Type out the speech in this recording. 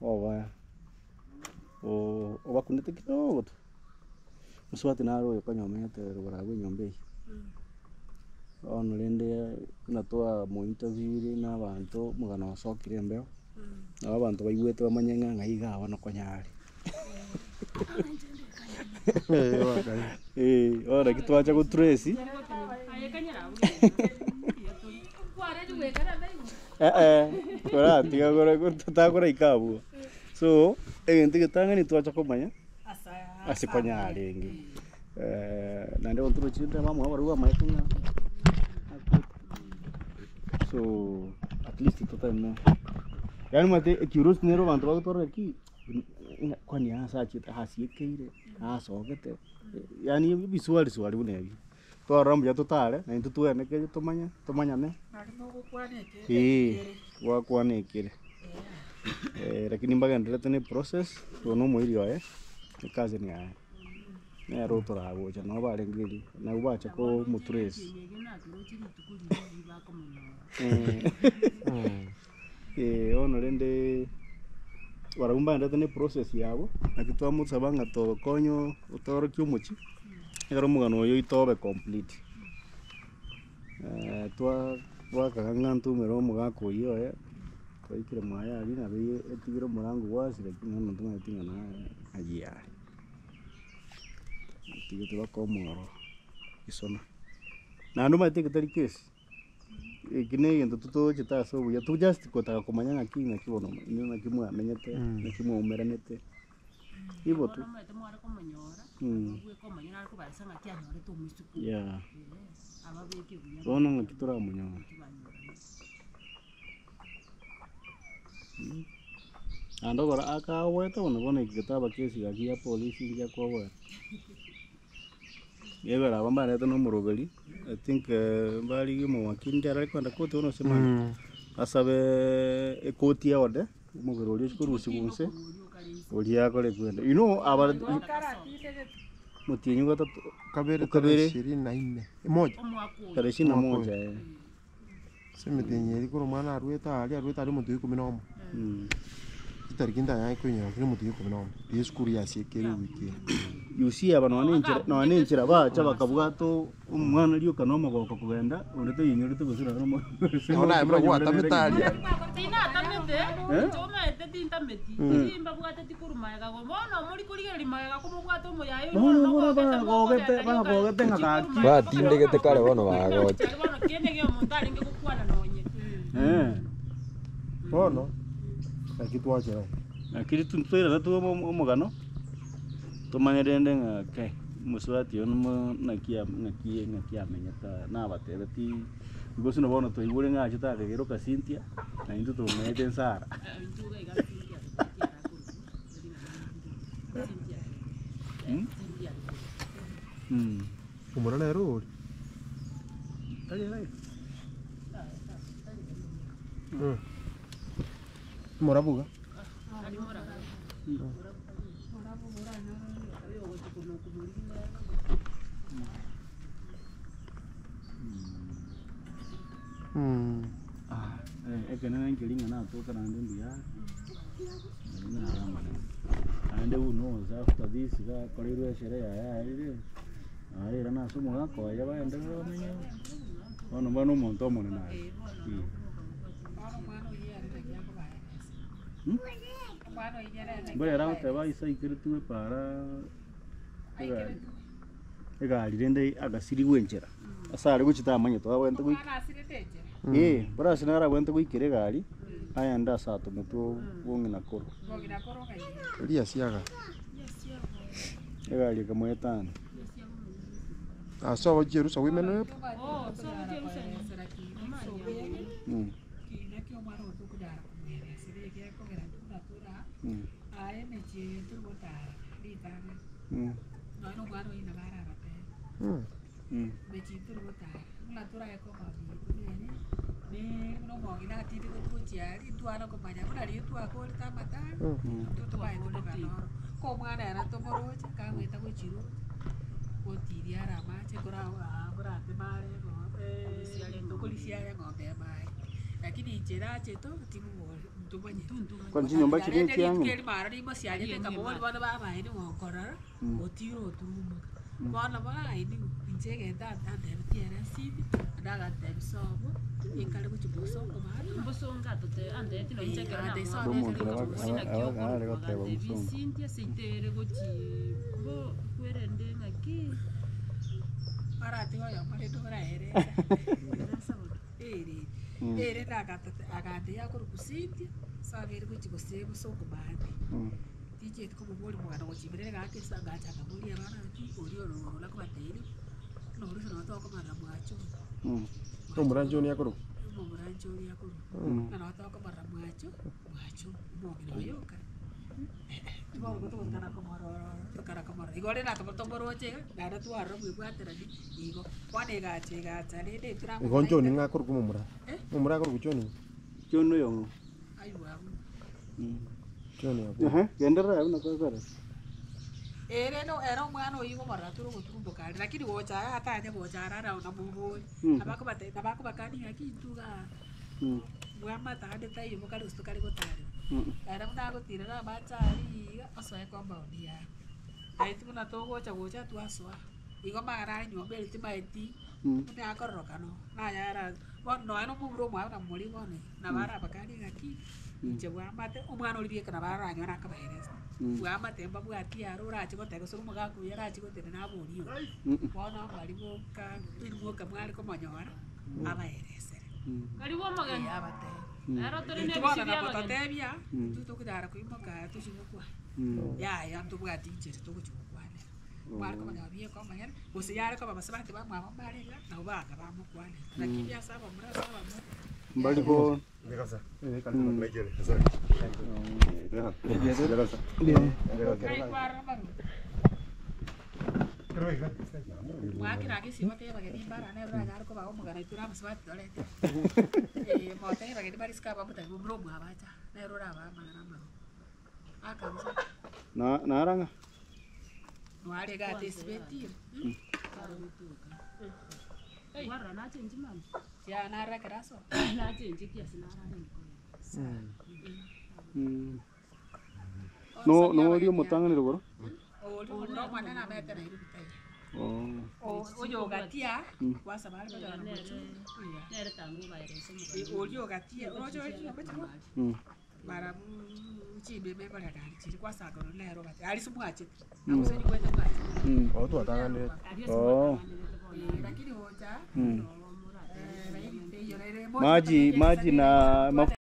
Oba obakunete kidogo tu, mosubati naro oyo konya omenyete rogoro abwo enyomba eywo. Bono rende buna twamointerviewire na abanto omogano osokire embeo, nabo abanto baigwete bamanye ng'a ng'ai iga bono konya are. Bono naki twacha gotrace. Koratiga totakoraika abwo. So, egento egetang'ani twacha komanya ase konya arenge. Naende bono toroche rende abamwabo barabwo bamaete ng'a akwete. So, at least toteme. Yaani omanyete ecuriosity nere abanto bagotwarora ki, ng'a kwani ase achete asiekeire, asogete, yaani ebiswali swali buna ebio. Twarora mbuya totare, na intwe twenekerie tomanye, tomanyane. Eeh, gwakwana ekere. Lakini mbagendererete na eprocess, oyo na omoiri oye, ecousin yaye, nere otoragocha nabo barenge erio, nabwo bacha komotrace. Bono rende barabwo mbagendererete na eprocess yabo, naki twamosaba ng'a tokonye otoorokie omochie, ekero omogano oyo oito obe complete. Twa twakaga ng'a ntoumere omogaka oyio oye, twaikire mwaye aria nabo etigire omorango gwasi lakini bono ntomanyeti ng'a naye ayio are. Etigete mpaka omoro isona. Naende omanyete egetari kesi. Eki na egento totochete ase obuya, to just gotaka komanya ng'aki ng'aki bono inwe naki mwamenyete, naki mwaumeranete, igo tu. Yeah. Bono ng'aki toramonyore. Naende okora akaoboete bono bono eki getaba kesi gaki ya polisi ngiya kwaoboete. Nigo aba mbarete na omoroberi, I think mbarigie omowakili ndire arare kogenda koti bono gose mambia, asabe ekoti eode, omobere oria ochie korusiwa inse, oria akore kwenda. You know aba motienyi gatato, Kabere kabere tarehe ishirini na nne, moja. tarehe ishirini na moja eh. Ase emetienyi eria korwa omwana arwete aria, arwete aria omotienyi ikomi na omo. Chitariki ntanyare koinyora lakini omotienyi ikomi na omo, riria esukuru yasiekire ewiki eye. You see aba nonya na enchera nonya na enchera bacha bakabwata omwana rioka na omogoko kogenda, onde tainyorete gose nonya na omo Nabo naye buna gwatamete aria. Tinatamete, Eh? inche omanyete tintameti, timbabwateti korwa magega go bono mori korigereria magega komobwate omoyaye oyio Bono bono bono mogogete bagogete mogogenda rioka bagogete ng'a gaki. chikorwa magega Batindegete kare bono bagocha. Bono kende gia omonto arenge gokwana nonye. Eh. Bono, naki twachera iga. Lakini twairana tu omogano, tomanye rende ng'a kai, omosubati oyo nomo naki ng'aki ng'aki amenyete aa, nabatebetie because buna bono twaigure ng'a achete akageroka Cynthia, na intwe tomenyete ensara. Omwana nere oria. Tari alive? Morabu iga. Ekenene nkeri ng'a natoka naende mbuya are, naende nare amanene. Naende who knows after this iga akoreirwe esherehe yaye yaerire, arairane ase omogaka oye baenderere bamenye, bono bono omonto omonene aye. Mboro ere agoteba ase aikeretigwe epaara egari, egari rende agasirigwa enchera, ase are gochia tamanyete abwenerete goika eh, mboro ase naro abwenerete goikera egari, aende ase atometwe bong'ina korwa. Riasiaga. Egari ekamoetania. Ase ogochia Jerusa women rep. Kwani chinyomba chiria echiang'ina? Rituko mara rimosiarete nkamobori bono babaeni gokorora, otire oturumboka. Bono baeni inche egento antebetie ere esimi, naende agantebia sobo, ekare gochia bosongo bana. Mbosongo atote antebetie nonye inche ekero Ante namwakire sobo Omonto ekare nabo gochia gose naki are okorokwa goteba agantebia mosongo. Cynthia seito ere gochii bo kwerende ng'aki. Baratiga oyomo rende oraere ere ere agantebia akorokwa Cynthia, sobo ere gochia gose bosongo maambia. Tinchieti komoboria omogano gochia ime rende gaki ase ngacha nkaboria abana ng'aki oria ororo nakobatebirie, buna oria nabo tokomanya mwacho oyo. Omoranche oria akorokwa? Omoranche oria akorokwa, buna nabo tokomorora mwacho, mwacho omong'ina oyo oka. Bono togotara komorora tokara komorora, igo rende atobo tomoroche iga, naende twarora bwebwaterani igo. Bono egacha egacha rende intwe Igo John namotaete ng'a akorokwa omomura? Eh? Omomura akorokwa John? John oyong'o. Aywo abwo. John abwo. Ehe, genderera buna kwekora. Ere no ere omwana oyio igo omorora tore ogoturumboka aria, lakini gocha iga atanye gocha arara namobori, nabakobate nabakobakani ng'aki intwe igaa bwamate ande taiyo bokare gose tokare gotarera. Ere buna agotirera amache aria iga, osoe compound yabo. Naintwe buna togocha gocha twasoa, igo magana are nyomba ere timaeti, buna akororokana oo, nayara bono nonya na omomura omwabo namoria bono iga, nabo arabakanie ng'aki, inche bwamate, omwana oria bieka nabo aranyore akabaeresa. Bwamate mbabwati aro orache goteba gose omogaka oyio arache gotenena aborie oyo. Bono mbari boka inwe mware komonyora, abaeresere. Karibu omogeni. Ee abatebie. Ero tore Intwe na bono ebisio bia abageni. nabototebia, intwe tokonyara koimoka tochia gokwana. Yaya ntobwati inchera togochia gokwanera. Mware komanya bieka omonyene, gose yare koba basubati bamwabo mbare iga, nabo banga bamokwanera. Lakini ase abamura ase abamura. Mbari bo Kai kwarora maru. Mwakera ake esimo tebe bageni mbara nere oranyare kobaa omogano oito ore abasubati torete. Motebie bageni bare isiko abamotabi momura omwabo acha, nere orabaa amang'ana amaronge. Akabusa. Na narang'a. Nware iga ate esibeti. Kwarora nachenchi mama. Ya narora ekero asoa. Nachenchi kiasi narara emikono. No no ori omotang'ani rogoro? Oria omomura omonene amete Nairobi taiyo. Oh. Oyo ogatia, kwasaba are konyora mochie. Oya. Nere tango obaerese omogano. Oria ogatia, oroche ore chinyomba chiria? Barabu chimbebe ekoreka aria chiri kwasanga oro nere ogatia. Aria ase mwachete. Ase nyikwete mwachete. Oo twatang'anire. Aria ase Oh. mwatang'anerete bono. Lakini gocha Maji maji na mafuta.